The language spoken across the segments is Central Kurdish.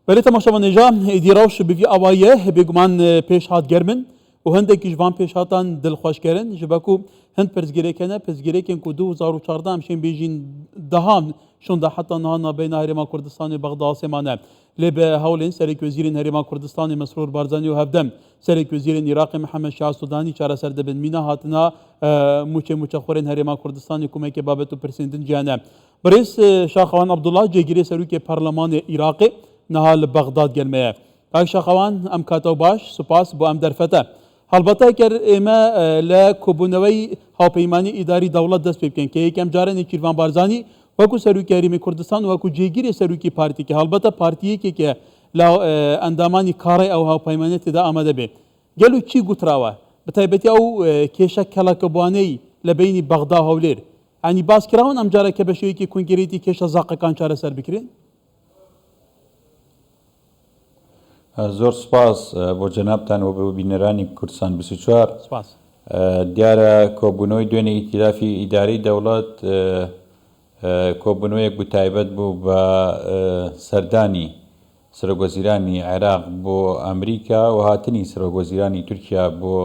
Belê temaşevan hêja êdî rewş bi vî awayî ye, bêguman pêşhat germ in û hindekî ji van pêşhatan dilxweşker in ji ber ku hind pirsgirêk hene, pirsgirêkên ku 2014 em şên bêjîn deha şûnda heta niha navbeyna Herêma Kurdistanê û Bexda asê mane. Lê bi hewlên Serekwezîrên Herêma Kurdistanê Mesrûr Barzanî û hevdem Serekwezîrên Iraqê Mihemed Şia Sudanî çareser dibin mîna hatina mûçê mûçexwerên Herêma Kurdistanê komekê babet û pirsên din cihane. Birêz Şaxewan Abdullah cêgirê Serokê Parlemanê Iraqê niha li Bexdad gel me ye. Kak Şaxewan em katew baş, spas bo em derfete. Helbete ger ême li kobûnewey hawpeymanî îdarî dewlet dest pê bikin ke yekem care Nêçîrvan Barzanî wekû Serokê Herêmê Kurdistan û wekû cêgirê Serokê Partîkê helbete partiyekê ke li endamanî karê ew hawpeymanê têde amade bê. Gelo çî gotirawe? Bi taybetî ew kêşe kelekebûaney li beynî Bexda û Hewlêr. Yanî bas kirawan em careke bi şêweyekî konkerêtî kêşa zaqekan çareser bikirên? Zor spas bo cenabtan û bo bîneranî Kurdistan 24. Spas. Diyar e kobûnewey دوێنێ ئیتیلافی ئیدارەی دەوڵەت کۆبوونەوەیەک بوو تایبەت بوو بە سەردانی سەرۆکوەزیرانی عێراق بۆ ئەمریکا و هاتنی سەرۆکوەزیرانی تورکیا بۆ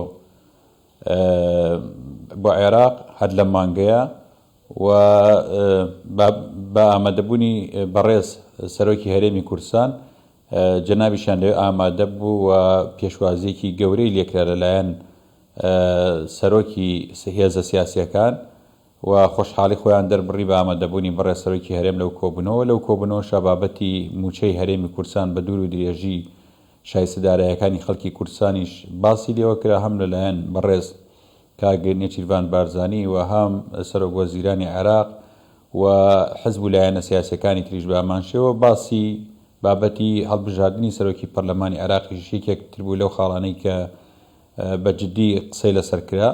بۆ عێراق هەر لەم مانگەیە و بە ئامادەبوونی بەڕێز سەرۆکی هەرێمی کوردستان جەنابیشیان لەوێ ئامادە بوو و پێشوازییەکی گەورەی لێکرا لەلایەن سەرۆکی هێزە سیاسییەکان و خۆشحاڵی خۆیان دەربڕی بە ئامادەبوونی بەڕێز سەرۆکی هەرێم لەو کۆبوونەوە، لەو کۆبوونەوەشا بابەتی مووچەی هەرێمی کوردستان بە دوور و درێژی شایستە دارایەکانی خەڵکی کوردستانیش باسی لێوە کرا هەم لەلایەن بەڕێز کاک نێچیرڤان بارزانی و هەم سەرۆک وەزیرانی عێراق و حزب و لایەنە سیاسیەکانی تریش بە هەمان شێوە باسی بابەتی هەڵبژاردنی سەرۆکی پەرلەمانی عێراقیش یەکێک تر بوو لەو خاڵانەی کە بە جدی قسەی لەسەر کرا.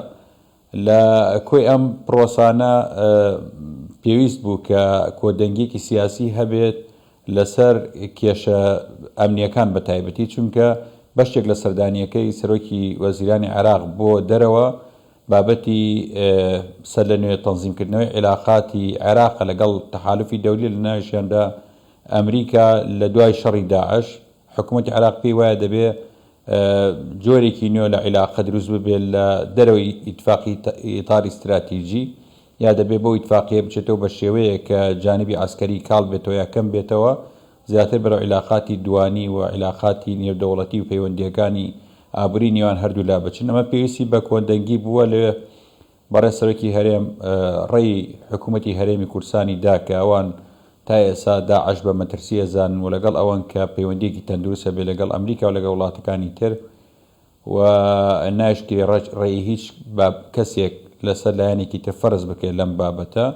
لە کۆی ئەم پرۆسانە پێویست بوو کە کۆدەنگیەکی سیاسی هەبێت لەسەر کێشە ئەمنیەکان بە تایبەتی چونکە بەشێک لە سەردانیەکەی سەرۆکی وەزیرانی عێراق بۆ دەرەوە بابەتی سەر لە نوێ تەنزیمکردنەوەی عیلاقاتی عێراقە لەگەڵ تەحالوفی دەولی لە ناویشیاندا ئەمریکا لە دوای شەڕی داعش حکوومەتی عێراق پێی وایە دەبێ جۆرێکی نوێ لە عیلاقە دروست ببێت لە دەرەوەی ئیتفاقی ئیتاری ستراتیجی یا دەبێ بەو ئیتفاقیە بچێتەوە بە شێوەیەک کە جانبی عەسکەری کاڵ بێتەوە یا کەم بێتەوە زیاتر بەرەو عیلاقاتی دوانی و عیلاقاتی نێودەوڵەتی و پەیوەندییەکانی ئابووری نێوان هەردوولا بچن ئەمە پێویستی بە کۆدەنگی بووە لەوێ بەڕێز سەرۆکی هەرێم ڕێی حکوومەتی هەرێمی کوردستانی دا کە ئەوان تا ئێستا داعش بە مەترسی ئەزانن و لەگەڵ ئەوەن کە پەیوەندییەکی تەندروست هەبێ لەگەڵ ئەمریکا و لەگەڵ وڵاتەکانی تر و ناشکرێ ڕێی هیچ کەسێک لەسەر لایەنێکی تر فەرز بکرێت لەم بابەتە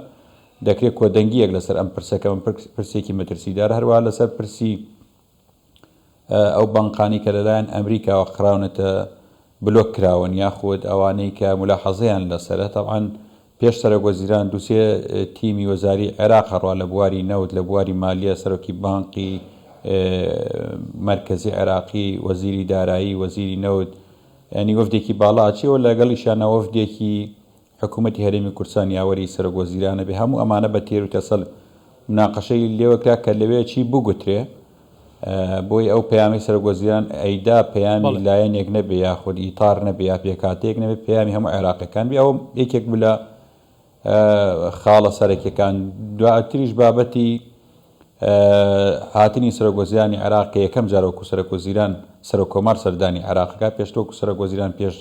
دەکرێت کۆدەنگییەک لەسەر ئەم پرسە کە ئەم پرسێکی مەترسیدارە هەروەها لەسەر پرسی ئەو بانقانەی کە لەلایەن ئەمریکاوە خراونەتە بلۆک کراون یاخود ئەوانەی کە مولاحەزەیان لەسەرە تەبعەن پێش سەرۆک وەزیران دووسێ تیمی وەزاری عێراق هەڕوا لە بواری نەوت لە بواری مالیە سەرۆکی بانقی مەرکەزی عێراقی وەزیری دارایی وەزیری نەوت ینی وەفدێکی باڵا ئەچێەوە لەگەڵیشیانە وەفدێکی حکوومەتی هەرێمی کوردستان یاوەری سەرۆک وەزیرانە بێ هەموو ئەمانە بە تێر و تەسەل مناقەشەی لێوە کرا کە لەوێ چی بگوترێ بۆی ئەو پەیامی سەرۆک وەزیران ئەیدا پەیامی لایەنێک نەبێ یاخود ئیتار نەبێ یا پێکهاتەیەک نەبێ پەیامی هەموو عێراقیەکان بێ ئەوە یەکێک بوو لە خاڵە سەرەکیەکان دواتریش بابەتی هاتنی سەرۆک وەزیرانی عێراق کە یەکەم جار وەکو سەرۆک وەزیران سەرۆک کۆمار سەردانی عێراقەکە پێشتر وەکو سەرۆک وەزیران پێش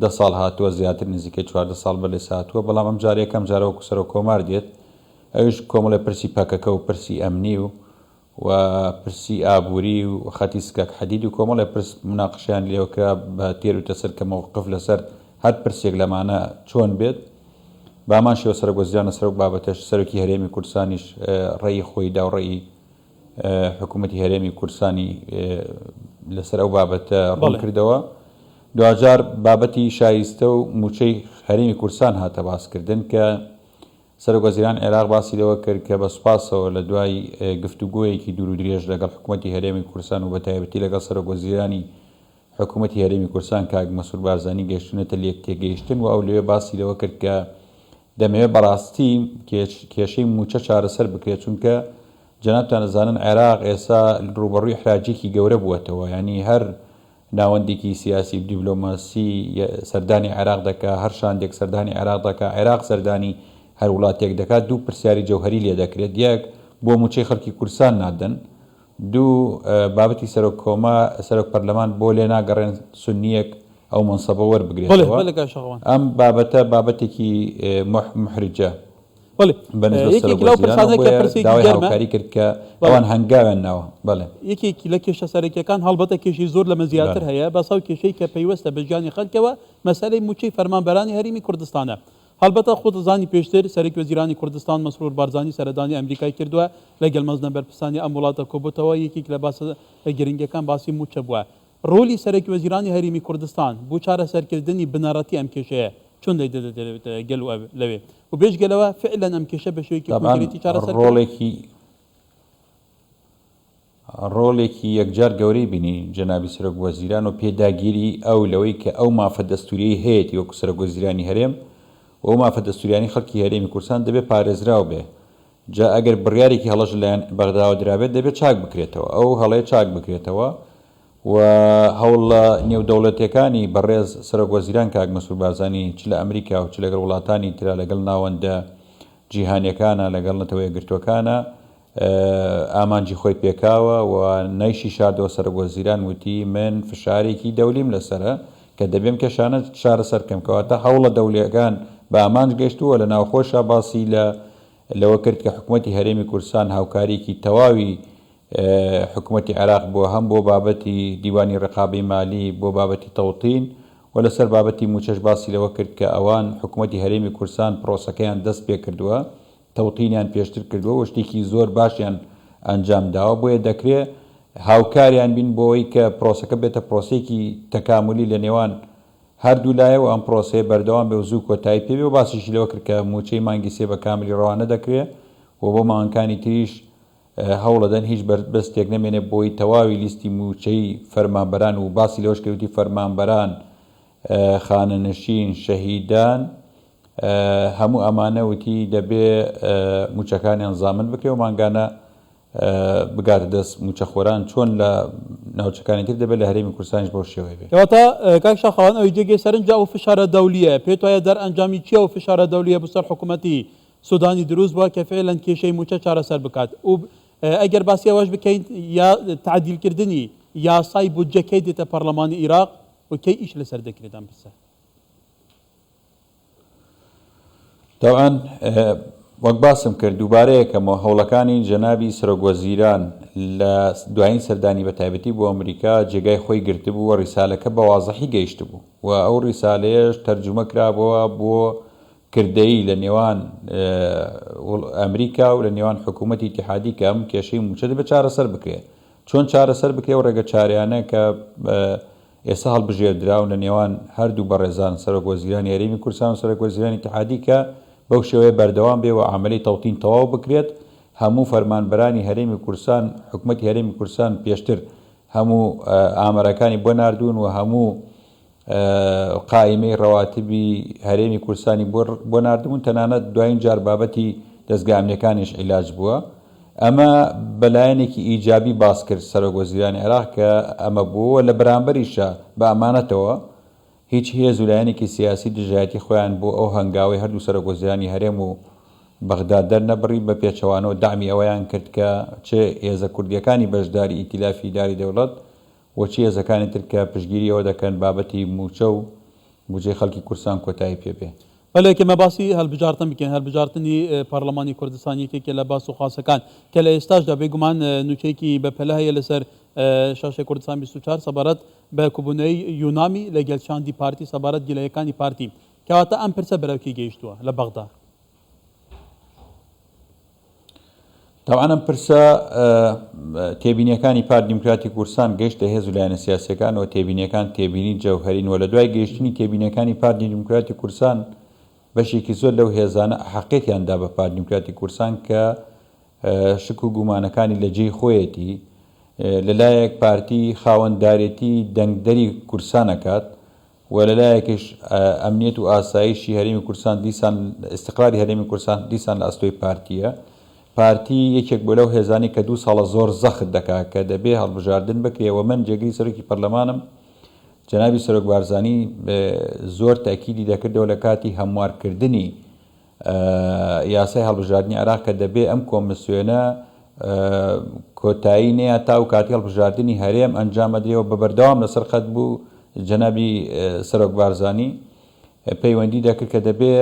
دە ساڵ هاتووە زیاتر نزیکەی 14 ساڵ بەر لێستا هاتووە بەڵام ئەم جارە یەکەم جارە وەکو سەرۆک کۆمار دێت ئەویش کۆمەڵێ پرسی پەکەکە و پرسی ئەمنی و و پرسی ئابووری و خەتی سکەک حەدید و کۆمەڵێ پرس مناقشەیان لێوە کرا بە تێر و تەسەل کە مەوقف لەسەر هەر پرسێک لەمانە چۆن بێت بامان شێوە سەرۆک وەزیران لەسەر ئەو بابەتەش سەرۆکی هەرێمی کوردستانیش ڕێی خۆی دا و ڕێی حکوومەتی هەرێمی کوردستانی لەسەر ئەو بابەتە ڕوون کردەوە. دواجار بابەتی شایستە و مووچەی هەرێمی کوردستان هاتە باسکردن کە سەرۆک وەزیران عێراق باسی لەوە کرد کە بە سوپاسەوە لە دوای گفتوگۆیەکی دوور و درێژ لەگەڵ حکوومەتی هەرێمی کوردستان و بەتایبەتی لەگەڵ سەرۆک وەزیرانی حکوومەتی هەرێمی کوردستان کاک مەسرور بارزانی گەیشتوونەتە لێکتێگەیشتن و ئەو لەوێ باسی لەوە کرد کە دەمەوێت بەڕاستی کێشەی مووچە چارەسەر بکرێت چونکە. جەنابتان ئەزانن عێراق ئێستا ڕووبەڕووی ئیحراجێکی گەورە بووەتەوە یانی هەر ناوەندێکی سیاسی و دیبلۆماسی سەردانی عێراق دەکا، هەر شاندێک سەردانی عێراق دەکا، عێراق سەردانی هەر وڵاتێک دەکات، دوو پرسیاری جەوهەری لێ دەکرێت، یەک، بۆ مووچەی خەڵکی کوردستان نادەن؟ دوو، بابەتی سەرۆک کۆما، سەرۆک پەرلەمان بۆ لێ ناگەڕێن سوننییەک ئەو مەنسەبە وەربگرێتەوە؟ ئەم بابەتە بابەتێکی موحریجە. بەڵێ بە نسبەت یەکێک سەرۆک لەو وەزیرانەوە پرسانە کە بۆیە پرسێکی داوای گەرمە هاوکاری کرد کە بەڵێ ئەوان هەنگاویان ناوە. بەڵێ. یەکێک لە کێشە سەرەکیەکان هەڵبەتە کێشەی زۆر لەمە زیاتر بەڵێ. هەیە بەس ئەو کێشەی کە پەیوەستە بە ژیانی خەلکەوە مەسەلەی موچەی فەرمانبەرانی هەریمی کوردستانە هەڵبەتە خۆت دەزانی پێشتر سەرەک وەزیرانی کوردستان مەسرور بارزانی سەردانی ئەمریکای کردوە لەگەل مەزنە بەرپرسانی ئەم وڵاتە کۆبۆتەوە یەکێک لە باسە گرنگەکان باسی موچە بوە ڕۆلی سەرەک وەزیرانی هەریمی کوردستان بو چارەسەرکردنی بنەڕەتی ئەم کێشەیە چۆن لێک دەدرێت گەل و لەوێ و بێجگە لەوە فعلەن ئەم کێشە بە شێوەیەکی تەبعەن کۆنکرێتی چارەسەر کرا؟ ڕۆڵێکی ڕۆڵێکی یەکجار گەورەی بینی جەنابی سەرۆک وەزیران و پێداگیری ئەو لەوەی کە ئەو مافە دەستوریەی هەیەتی وەکو سەرۆک وەزیرانی هەرێم و ئەو مافە دەستوریانەی خەڵکی هەرێمی کوردستان دەبێ پارێزراو بێ جا ئەگەر بڕیارێکی هەڵەش لەلایەن بەغداوە درابێت دەبێت چاک بکرێتەوە، ئەو هەڵەیە چاک بکرێتەوە و هەوڵە نێودەوڵەتیەکانی بەڕێز سەرۆک وەزیران کاک مەسرور بارزانی چ لە ئەمریکا و چ لەگەڵ وڵاتانی ترا لەگەڵ ناوەندە جیهانیەکانە لەگەڵ نەتەوە یەکگرتووەکانە ئامانجی خۆی پێکاوە و نەیشی شاردەوە سەرۆک وەزیران وتی من فشارێکی دەولیم لەسەرە کە دەبێ ئەم کێشانە چارەسەر بکەم کەواتە هەوڵە دەولیەکان بە ئامانج گەشتووە لە ناوخۆشا باسی لە لەوە کرد کە حکومەتی هەرێمی کوردستان هاوکاریەکی تەواوی حکومەتی عێراق بووە هەم بۆ بابەتی دیوانی ڕقابەی مالی بۆ بابەتی تەوتین و لەسەر بابەتی موچەش باسی لەوە کرد کە ئەوان حکومەتی هەرێمی کوردستان پرۆسەکەیان دەست پێکردووە تەوتینیان پێشتر کردووە و شتێکی زۆر باشیان ئەنجام داوە بۆیە دەکرێ هاوکاریان بین بۆ ئەوەی کە پرۆسەکە بێتە پرۆسەیەکی تەکامولی لە نێوان هەردوو لایە و ئەم پرۆسەیە بەردەوام بێ و زوو کۆتایی پێ بێ و باسیشی لەوە کرد کە مووچەی مانگی سێ بە کاملی ڕەوانە دەکرێ و بۆ مانگەکانی تریش هەوڵەدەن هیچ بەربەستێک نەمێنێ بۆی تەواوی لیستی مووچەی فەرمانبەران و باسی لەوەش کرد وتی فەرمانبەران خانەنشین شەهیدان هەموو ئەمانە وتی دەبێ مووچەکانیان زامن بکرێ و مانگانە بگاتە دەست مووچەخۆران چۆن لە ناوچەکانی تر دەبێت لە هەرێمی کوردستانیش بەو شێوەیە بێ. کەواتە کاک شاخەوان ئەوی جێگەی سەرنجە ئەو فشارە دەولییە، پێت وایە دەرئەنجامی چییە ئەو فشارە دەولییە بۆ سەر حکوومەتی سودانی دروست بووە کە فعلەن کێشەی مووچە چارەسەر بکات و ئەگەر باسی ئەوەش بکەین یا تەعدیلکردنی یاسای بودجە کەی دێتە پەڕلەمانی ئیراق و کەی ئیش لەسەر دەکرێت ئەم پرسە؟ تەبعەن وەک باسم کرد دووبارەیەکەمەوە هەوڵەکانی جەنابی سەرۆک وەزیران لە دوایین سەردانی بە تایبەتی بۆ ئەمریکا جێگای خۆی گرتبوو و ڕیسالەکە بە وازحی گەیشتبوو و ئەو ڕیسالەیەش تەرجومە کرابەوە بۆ کردەیی لە نێوان ئەمریکا و لە نێوان حکوومەتی ئیتیحادی کە ئەم کێشەی مووچە دەبێت چارەسەر بکرێ چۆن چارەسەر بکرێ و ڕێگە چارەیانە کە ئێستا هەڵبژێردراون لە نێوان هەردوو بەڕێزان سەرۆک وەزیرانی هەرێمی کوردستان و سەرۆک وەزیرانی ئیتیحادی کە بەو شێوەیە بەردەوام بێ و عەمەلی تەوتین تەواو بکرێت هەموو فەرمانبەرانی هەرێمی کوردستان حکومەتی هەرێمی کوردستان پێشتر هەموو ئامارەکانی بۆ ناردوون و هەموو قائیمەی ڕەواتبی هەرێمی کوردستانی بۆ ناردبوون، تەنانەت دوایین جار بابەتی دەزگا ئەمنیەکانیش عیلاج بووە. ئەمە بە لایەنێکی ئیجابی باس کرد سەرۆک وەزیرانی عێراق کە ئەمە بووە و لە بەرامبەریشا بە ئەمانەتەوە هیچ هێز و لایەنێکی سیاسی دژایەتی خۆیان بۆ ئەو هەنگاوەی هەردوو سەرۆک وەزیرانی هەرێم و بەغدا دەرنەبڕی، بە پێچەوانەوە دەعمی ئەوەیان کرد کە چ هێزە کوردیەکانی بەشداری ئیتیلافی ئیداری دەوڵەت و چ هێزەکانی تر کە پشتگیری ئەوە دەکەن بابەتی مووچە و بودجەی خەڵکی کوردستان کۆتایی پێ بێ. بەلێ کە مە باسی هەلبژارتن بکەین هەلبژارتنی پەڕلەمانی کوردستان یەکێکە لە باس و خاسەکان کە لە ئێستاشدا بێگومان نوچەیەکی بە پەلە هەیە لەسەر شاشەی کوردستان 24 سەبارەت بە کوبونەوەی یونامی لەگەل شاندی پارتی سەبارەت گلەیەکانی پارتی کەواتە ئەم پرسە بەرەو کێ گەیشتووە لە بەغدا؟ تەبعەن ئەم پرسە تێبینیەکانی پارت دیموکراتی کوردستان گەیشتە هێز و لایەنە سیاسیەکان و تێبینیەکان تێبینی جەوهەرین و لە دوای گەیشتنی تێبینیەکانی پارتی دیموکراتی کوردستان بەشێکی زۆر لەو هێزانە ئەحەقیەتیان دا بە پارت دیموکراتی کوردستان کە شک و گومانەکانی لە جێی خۆیەتی لەلایەک پارتی خاوەندارێتی دەنگدەری کوردستان ئەکات و لە لایەکیش ئەمنیەت و ئاسایشی هەرێمی کوردستان دیسان ئیستقراری هەرێمی کوردستان دیسان لە ئەستۆی پارتییە. پارتی یەکێک بوو لەو هێزانەی کە دوو ساڵە زۆر زەخت دەکا کە دەبێ هەڵبژاردن بکرێ و من جێگری سەرۆکی پەرلەمانم، جەنابی سەرۆک بارزانی زۆر تەئکیدی دەکردەوە لە کاتی هەموارکردنی یاسای هەڵبژاردنی عێراق کە دەبێ ئەم کۆمسیۆنە کۆتایی نەیە تا و کاتی هەڵبژاردنی هەرێم ئەنجام ئەدرێ و بە بەردەوام لەسەر خەت بوو جەنابی سەرۆک بارزانی پەیوەندی دەکرد کە دەبێ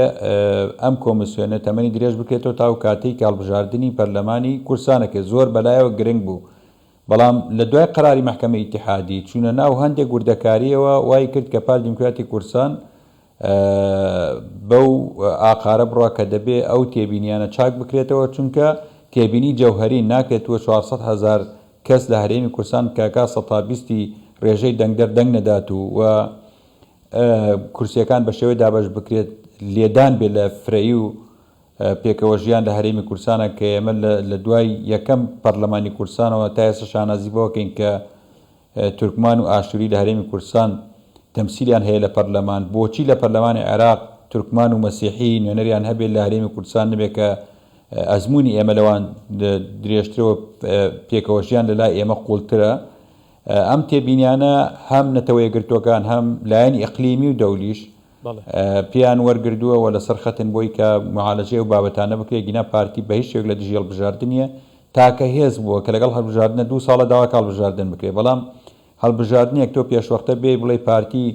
ئەم کۆمیسیۆنە تەمەنی درێژ بکرێتەوە تاو کاتەی کە هەڵبژاردنی پەرلەمانی کوردستانەکە زۆر بەلایەوە گرنگ بوو بەڵام لە دوای قەراری مەحکەمەی ئیتیحادی چوونە ناو هەندێک وردەکارییەوە وای کرد کە پارتی دیموکراتی کوردستان بەو ئاقارە بڕوا کە دەبێ ئەو تێبینیانە چاک بکرێتەوە چونکە تێبینی جەوهەرین ناکرێت تۆ 400 هەزار کەس لە هەرێمی کوردستان کاکا سەتا بیستی ڕێژەی دەنگدەر دەنگ نەدات و و کورسیەکان بە شێوەی دابەش بکرێت لێدان بێت لە فرەیی و پێکەوە ژیان لە هەرێمی کوردستانە کە ئێمە لە دوای یەکەم پەرلەمانی کوردستانەوە تا ئێستا شانازی بەوە کەین کە تورکمان و ئاشوری لە هەرێمی کوردستان تەمسیلیان هەیە لە پەرلەمان بۆچی لە پەرلەمانی عێراق تورکمان و مەسیحی نوێنەریان هەبێت لە هەرێمی کوردستان نەبێت کە ئەزموونی ئێمە لەوان درێژترەوە پێکەوە ژیان لە لای ئێمە قوڵترە ئەم تێبینیانە هەم نەتەوە یەکگرتووەکان هەم لایەنی ئیقلیمی و دەولیش پێیان وەرگردووە و لەسەر خەتن بۆی کە معالەجەی ئەو بابەتانە بکرێت گینا پارتی بە هیچ شێوەیەک لە دژی هەڵبژاردن نییە تاکە هێز بووە کە لەگەڵ هەڵبژاردنە دوو ساڵە داوا کە هەڵبژاردن بکرێت بەڵام هەڵبژاردنێک تۆ پێشوەختە بێی بڵێی پارتی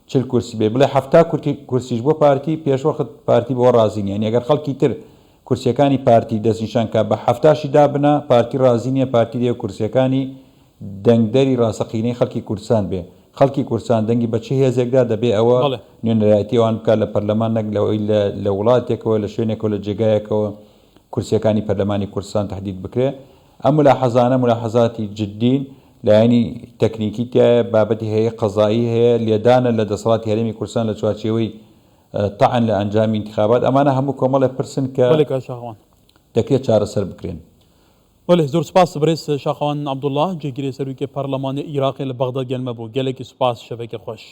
40 کورسی بێ بڵێ 70 کورسیش بۆ پارتی پێشوەخت پارتی بەوە ڕازی نییە یانی ئەگەر خەڵکی تر کورسیەکانی پارتی دەستنیشان کا بە حەفتاشی دابنا پارتی ڕازی نیە پارتی دەیەوێ کورسیەکانی دەنگدەری ڕاستەقینەی خەڵکی کوردستان بێ خەڵکی کوردستان دەنگی بە چ هێزێک دا دەبێ ئەوە بەڵێ. نوێنەرایەتی ئەوان بکا لە پەرلەمان نەک لەوەی لە لە وڵاتێکەوە لە شوێنێکەوە لە جێگایەکەوە کورسیەکانی پەرلەمانی کوردستان تەحدید بکرێ ئەم ملاحەزانە ملاحەزاتی جدین لایەنی تەکنیکی تیایە بابەتی هەیە قەزایی هەیە لێدانە لە دەسەڵاتی هەرێمی کوردستان لە چوارچێوەی تەعن لە ئەنجامی ئینتخابات، ئەمانە هەموو کۆمەڵێ پرسن کە بەلێ کاک شاخەوان. دەکرێت چارەسەر بکرێن. بەلێ زۆر سوپاس برێز شاخەوان عەبدوڵا جێگرێ سەروکێ پەرلەمانێ ئیراقێ لە بەغداد گەلمە بوو گەلەکی سوپاس شەڤەکێ خوەش.